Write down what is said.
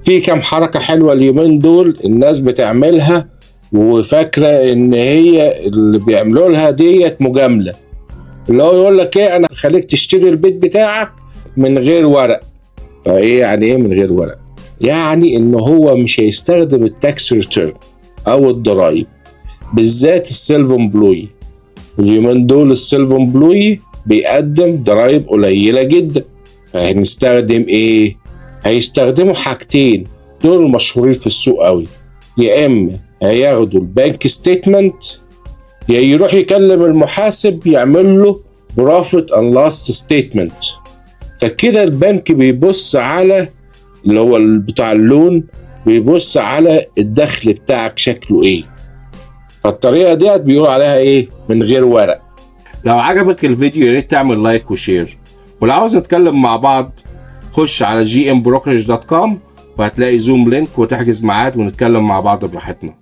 في كام حركة حلوة اليومين دول الناس بتعملها وفاكرة ان هي اللي بيعملوا لها ديت مجاملة، اللي هو يقول لك ايه، انا خليك تشتري البيت بتاعك من غير ورق. فايه يعني ايه من غير ورق؟ يعني ان هو مش هيستخدم ال tax return او الضرايب، بالذات ال self employed. اليومين دول ال self employed بيقدم ضرايب قليلة جدا. فهنستخدم ايه؟ هيستخدموا حاجتين دول المشهورين في السوق قوي، يا اما هياخدوا ال bank statement، يا يروح يكلم المحاسب يعمل له profit and loss statement. فكده البنك بيبص على اللي هو بتاع ال loan، بيبص على الدخل بتاعك شكله ايه. فالطريقه ديت بيقولوا عليها ايه؟ من غير ورق. لو عجبك الفيديو يا ريت تعمل like و share، ولو عاوز نتكلم مع بعض خش على gmbrokerage.com وهتلاقي Zoom link وتحجز ميعاد ونتكلم مع بعض براحتنا.